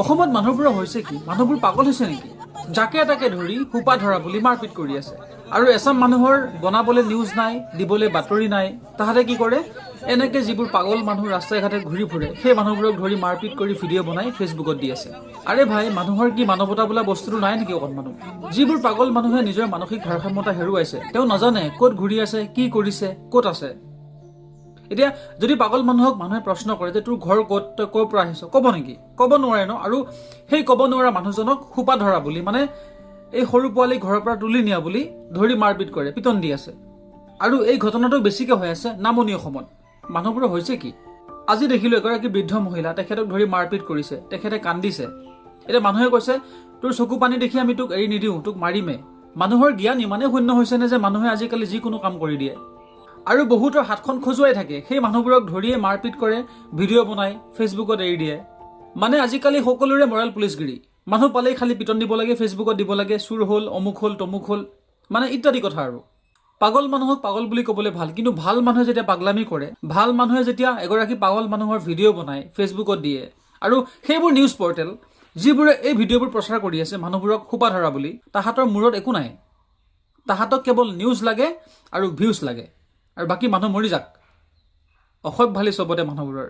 অসমত মানুহবোৰৰ হৈছে কি? মানুহবোৰ পাগল হৈছে নেকি? যাকে তাকে ধৰি সোপা ধৰা বুলি মাৰপিট কৰি আছে। আৰু এচাম মানুহৰ বনাবলৈ নিউজ নাই, দিবলৈ বাতৰি নাই। তাহাঁতে কি কৰে? এনেকে যিবোৰ পাগল মানুহ ৰাস্তাই ঘাটে ঘূৰি ফুৰে, সেই মানুহবোৰক ধৰি মাৰপিট কৰি ভিডিঅ' বনাই ফেচবুকত দি আছে। আৰে ভাই, মানুহৰ কি মানৱতা বোলা বস্তুটো নাই নেকি অকণমানো? যিবোৰ পাগল মানুহে নিজৰ মানসিক ভাৰসাম্যতা হেৰুৱাইছে, তেওঁ নাজানে ক'ত ঘূৰি আছে, কি কৰিছে, ক'ত আছে। এতিয়া যদি পাগল মানুহক মানুহে প্ৰশ্ন কৰে যে তোৰ ঘৰ ক'ত, তই ক'ৰ পৰা আহিছ, ক'ব নেকি? ক'ব নোৱাৰে ন। আৰু সেই ক'ব নোৱাৰা মানুহজনক সোপা ধৰা বুলি, মানে এই সৰু পোৱালি ঘৰৰ পৰা তুলি নিয়া বুলি ধৰি মাৰপিট কৰে, পিটন দি আছে। আৰু এই ঘটনাটো বেছিকৈ হৈ আছে নামনি অসমত। মানুহবোৰৰ হৈছে কি? আজি দেখিলোঁ এগৰাকী বৃদ্ধ মহিলা, তেখেতক ধৰি মাৰপিট কৰিছে, তেখেতে কান্দিছে। এতিয়া মানুহে কৈছে, তোৰ চকু পানী দেখি আমি তোক এৰি নিদিওঁ, তোক মাৰিমে। মানুহৰ জ্ঞান ইমানেই শূন্য হৈছেনে যে মানুহে আজিকালি যিকোনো কাম কৰি দিয়ে? আৰু বহুতৰ হাতখন খজুৱাই থাকে, সেই মানুহবোৰক ধৰিয়ে মাৰপিট কৰে, ভিডিঅ' বনাই ফেচবুকত এৰি দিয়ে। মানে আজিকালি সকলোৰে মৰেল পুলিচগিৰি। মানুহ পালেই খালি পিটন দিব লাগে, ফেচবুকত দিব লাগে, চুৰ হ'ল, অমুক হ'ল, তমুক হ'ল, মানে ইত্যাদি কথা। আৰু পাগল মানুহক পাগল বুলি ক'বলৈ ভাল, কিন্তু ভাল মানুহে যেতিয়া পাগলামি কৰে, ভাল মানুহে যেতিয়া এগৰাকী পাগল মানুহৰ ভিডিঅ' বনাই ফেচবুকত দিয়ে, আৰু সেইবোৰ নিউজ পৰ্টেল যিবোৰে এই ভিডিঅ'বোৰ প্ৰচাৰ কৰি আছে মানুহবোৰক সোপা ধৰা বুলি, তাহাঁতৰ মূৰত একো নাই। তাহাঁতক কেৱল নিউজ লাগে আৰু ভিউজ লাগে, আৰু বাকী মানুহ মৰি যাক। অসভ্যালি চবতে মানুহবোৰৰ।